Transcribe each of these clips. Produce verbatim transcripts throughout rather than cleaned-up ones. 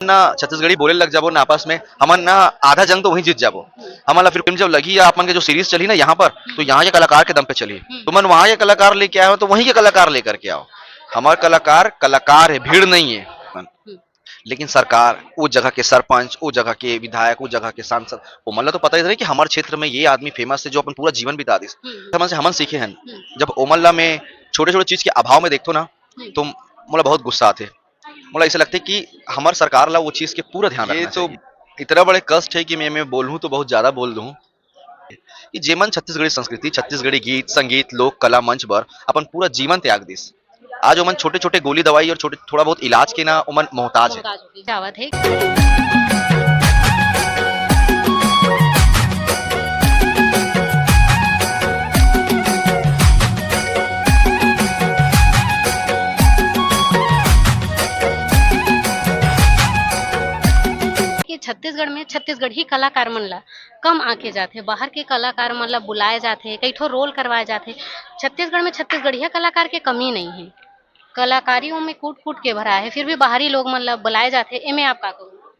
ना छत्तीसगढ़ी बोले लग जाबो ना आपस में, हमन ना आधा जंग तो वहीं जीत जाबो। हमन ला फिर फिल्म जब लगही या आप मन के जो सीरीज चलही ना यहाँ पर, तो यहाँ के कलाकार के दम पे चलही। हम्म। तुमन वहाँ के कलाकार लेके आए हो तो वहीं के कलाकार लेकर के आओ। हमार कलाकार कलाकार है, भीड़ नहीं है। हम्म। लेकिन सरकार, वो जगह के सरपंच, वो जगह के विधायक, वो जगह के सांसद, वो मन ला तो पता ही रहे कि हमारे क्षेत्र में ये आदमी फेमस है जो अपन पूरा जीवन बिता दिस। हम्म। हमन से हमन सीखे हैं। हम्म। जब ओमन ला मैं छोटे छोटे चीज के अभाव में देखतो ना, हम्म। तो मोला बहुत गुस्सा आते। मोला ऐसा लगता है कि हमार सरकार ला वो चीज के पूरा ध्यान ये रखना तो चाहिए। इतना बड़े कष्ट है कि मैं मैं बोलूँ तो बहुत ज्यादा बोल दूँ कि जेमन छत्तीसगढ़ी संस्कृति, छत्तीसगढ़ी गीत संगीत, लोक कला मंच बर अपन पूरा जीवन त्याग दिस, आज ओमन छोटे छोटे गोली दवाई और छोटे थोड़ा बहुत इलाज के ना ओमन मोहताज है। मोहताज होगी। जावत है। कि छत्तीसगढ़ में छत्तीसगढ़ी कलाकार मन ला कम आंके जाथे, बाहर के कलाकार मन ला बुलाए जाथे, कई ठो रोल करवाए जाथे। छत्तीसगढ़ में छत्तीसगढ़िया कलाकार के कमी नहीं है, कलाकारियों में कूट कूट के भरा है, फिर भी बाहरी लोग मन ला बुलाए जाथे। एमे आप का कहो?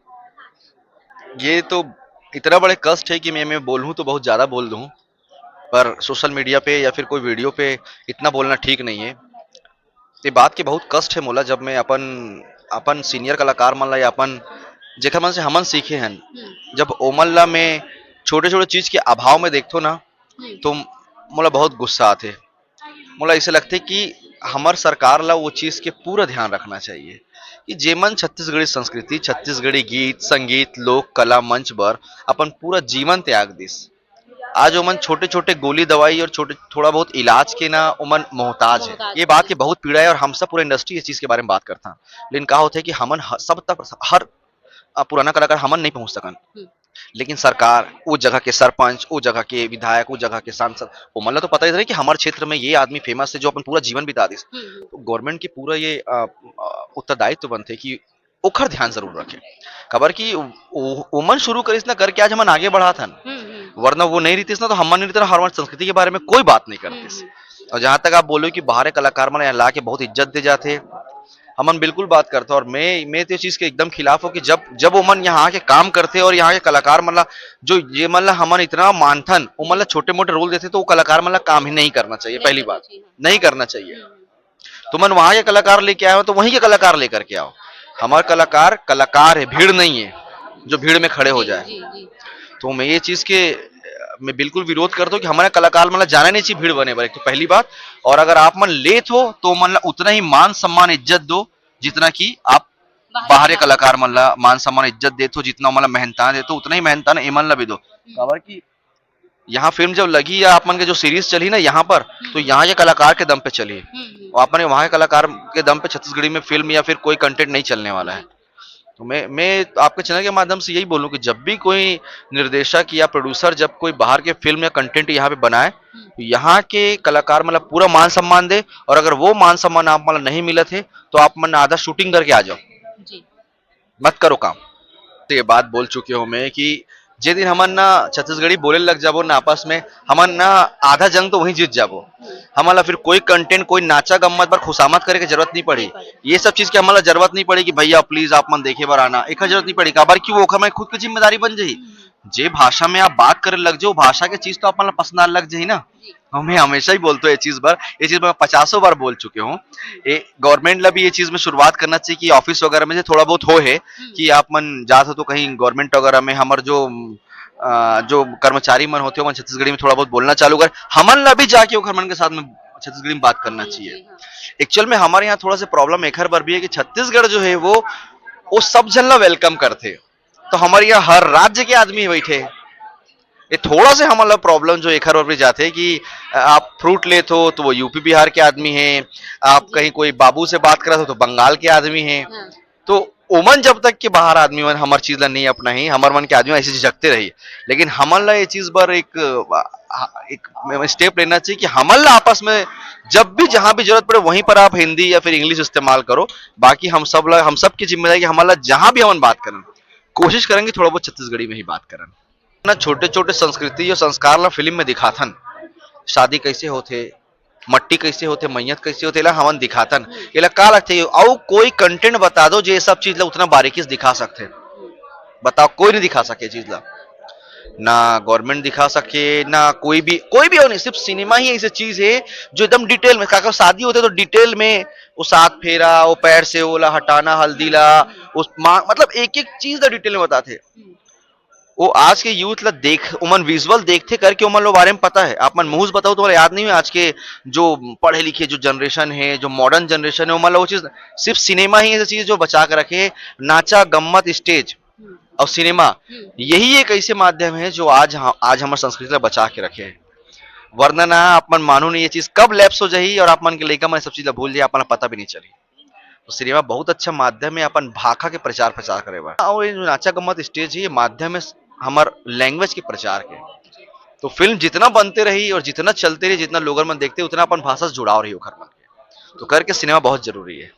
ये तो इतना बड़े कष्ट है कि मैं मैं बोलूँ तो बहुत ज्यादा बोल दूँ, पर सोशल मीडिया पे या फिर कोई वीडियो पे इतना बोलना ठीक नहीं है। ये बात के बहुत कष्ट है मोला, जब मैं अपन अपन सीनियर कलाकार मन ला या अपन जेकर मन से हमन सीखे हन, हम्म। जब ओमन ला मैं छोटे छोटे चीज के अभाव में देखतो ना, हम्म। तो मोला बहुत गुस्सा आते। मोला ऐसे लगते कि हमर सरकार ला वो चीज के पूरा ध्यान रखना चाहिए कि जेमन छत्तीसगढ़ी संस्कृति, छत्तीसगढ़ी गीत संगीत, लोक कला मंच बर अपन पूरा जीवन त्याग दिस, आज ओमन छोटे छोटे गोली दवाई और छोटे थोड़ा बहुत इलाज के ना ओमन मोहताज है। मोहताज ये बात है। के बहुत पीड़ा है और हम सब पूरा इंडस्ट्री इस चीज के बारे में बात करता। लेकिन का होता है कि हमन ह- सब तक हर अ, पुराना कलाकार हमन नहीं पहुंच सकन। हम्म। लेकिन सरकार, वो जगह के सरपंच, वो जगह के विधायक, वो जगह के सांसद, ओमन ला तो पता ही रहे कि हमारे क्षेत्र में ये आदमी फेमस है जो अपन पूरा जीवन बिता दिस। हम्म, हम्म। तो गवर्नमेंट के पूरा ये अ, अ, उत्तरदायित्व बनते कि ओखर ध्यान जरूर रखे। काबर कि ओ- ओ- ओमन शुरू करिस ना करके आज हमन आगे बढ़ात हन। हम्म, हम्म। वरना वो नहीं रहतीस ना तो हमन नहीं रहते ना, हमारे संस्कृति के बारे में कोई बात नहीं करतीस। हम्म, हम्म। और जहाँ तक आप बोले कि बाहर के कलाकार मन ला यहाँ ला के बहुत इज्जत दे जाते, हमन बिल्कुल बात करते हैं। और मैं मैं तो ये चीज के एकदम खिलाफ हूँ कि जब जब ओमन यहाँ आके काम करते और यहाँ के कलाकार मन ला, जो ये मन ला हमन इतना मानथन, ओमन ला छोटे मोटे रोल देते तो वो कलाकार मन ला काम ही नहीं करना चाहिए। नहीं पहली करना बात चाहिए। नहीं करना चाहिए। हम्म। तुमन वहाँ के कलाकार लेके आए हो तो वहीं के कलाकार लेकर के आओ। हमार कलाकार कलाकार है, भीड़ नहीं है जो भीड़ में खड़े हो जी, जाए। जी, जी। तो मैं ये चीज के मैं बिल्कुल विरोध करता हूँ कि हमारे कलाकार मन ला जाना नहीं चाहिए भीड़ बने बर, एक तो पहली बात। और अगर आप मन लेत हो तो मन ला उतना ही मान सम्मान इज्जत दो जितना कि आप बाहर बाहर के के कलाकार मन ला मान सम्मान इज्जत देत हो, जितना मन ला मेहनताना देत हो उतना ही मेहनताना एमन ला भी दो। हम्म। काबर कि यहाँ फिल्म जब लगी या आप मन के जो सीरीज चली ना यहाँ पर, हम्म। तो यहाँ के कलाकार के दम पे चली। हम्म, हम्म। और आप मन के वहाँ के कलाकार के दम पे छत्तीसगढ़ी में फिल्म या फिर कोई कंटेंट नहीं चलने वाला है। हम्म। तो मैं मैं आपके चैनल के माध्यम से यही बोलूँ कि जब भी कोई निर्देशक या प्रोड्यूसर जब कोई बाहर के फिल्म या कंटेंट यहाँ पे बनाए, हम्म। तो यहाँ के कलाकार मतलब पूरा मान सम्मान दे। और अगर वो मान सम्मान आप मतलब नहीं मिलत है तो आप मन आधा शूटिंग करके आ जाओ। जी। मत करो काम। तो ये बात बोल चुके हो मैं कि जे दिन हमन ना छत्तीसगढ़ी बोले लग जाबो ना आपस में, हमन ना आधा जंग तो वहीं जीत जाबो। हमन ला फिर कोई कंटेंट, कोई नाचा गम्मत बर खुशामत करे के जरूरत नहीं पड़ी। नहीं पड़ी। ये सब चीज के हमन ला जरूरत नहीं पड़ी कि भैया प्लीज आप मन देखे बर आना, एकर जरूरत नहीं पड़ी। काबर कि वो ओकर में खुद के जिम्मेदारी बन जाही। हम्म। जे भाषा में आप बात करे लग जाओ, भाषा के चीज तो आप मन ला पसंद आने लग जाही ना। जी। और मैं हमेशा ही बोलता हूँ ये चीज बर, ये चीज मैं पचासों बार बोल चुके हूँ। ये गवर्नमेंट ला भी ये चीज में शुरुआत करना चाहिए कि ऑफिस वगैरह में से थोड़ा बहुत हो है हम्म। कि आप मन जात हो तो कहीं गवर्नमेंट वगैरह में हमर जो अ, जो कर्मचारी मन होते हो, मन छत्तीसगढ़ी में थोड़ा बहुत बोलना चालू कर, हमन ला भी जाके ओखर मन के साथ में छत्तीसगढ़ी में बात करना जी, चाहिए। जी, हाँ। एक्चुअल में हमारे यहाँ थोड़ा सा प्रॉब्लम एखर बर भी है कि छत्तीसगढ़ जो है वो वो सब झन ला वेलकम करथे। तो हमारे यहाँ हर राज्य के आदमी बैठे, ये थोड़ा से हमन ला प्रॉब्लम जो एखर बर भी जाथे कि आप फ्रूट लेत हो तो वो यूपी बिहार के आदमी है, आप जी। कहीं कोई बाबू से बात करत हो तो बंगाल के आदमी है। हाँ। तो ओमन जब तक के बाहर आदमी मन हमर चीज ला नहीं अपनाही, हमर मन के आदमी ऐसे झिझकते रही। लेकिन हमन ला ये चीज बर एक, आ, एक स्टेप लेना चाहिए कि हमन ला आपस में जब भी जहाँ भी जरूरत पड़े वहीं पर आप हिंदी या फिर इंग्लिश इस्तेमाल करो। बाकी हम सब ला, हम सब की जिम्मेदारी कि हमन ला जहाँ भी हमन बात करन, कोशिश करेंगे थोड़ा बहुत छत्तीसगढ़ी में ही बात करन। ना छोटे छोटे संस्कृति और संस्कार ला फिल्म में दिखाथन, शादी कैसे होथे, मट्टी कैसे होथे, मैयत कैसे होथे, एला हमन दिखाथन। एला का लगथे? अउ कोई कंटेंट बता दो जो ये सब चीज ला उतना बारीकी से दिखा सकथे। बताओ, कोई नहीं दिखा सके चीज ला। ना गवर्नमेंट दिखा सके, ना कोई भी, कोई भी हो नहीं, सिर्फ सिनेमा ही ऐसी चीज है जो एकदम डिटेल में, काकर शादी होथे तो डिटेल में वो सात फेरा, वो पैर से ओला हटाना, हल्दी ला, उस माँ, मतलब एक एक चीज ला डिटेल में बताथे। वो आज के यूथ ला देख, ओमन विजुअल देखथे करके ओमन लो बारे में पता है। आप मन मुंह से बताओ तो याद नहीं है आज के जो पढ़े लिखे जो जनरेशन है, जो मॉडर्न जनरेशन है, ओमन ला वो चीज, सिर्फ सिनेमा ही ऐसी चीज जो बचा के रखे है। नाचा गम्मत स्टेज और सिनेमा, यही एक ऐसे माध्यम है जो आज ह-, आज हमर संस्कृति ला बचा के रखे है। वरना ना आप मन मानो नहीं, ये चीज कब लैप्स हो जाही और आप मन के लइका मन सब चीज ला भूल जाही, आप मन ला पता भी नहीं चली। तो सिनेमा बहुत अच्छा माध्यम है अपन भाखा के प्रचार प्रसार करे बर। और ये जो नाचा गम्मत स्टेज है, ये माध्यम है हमर लैंग्वेज के प्रचार के। तो फिल्म जितना बनते रही और जितना चलते रही, जितना लोगन मन देखते, उतना अपन भाषा से जुड़ाव रही ओखर मन के। तो करके सिनेमा बहुत जरूरी है।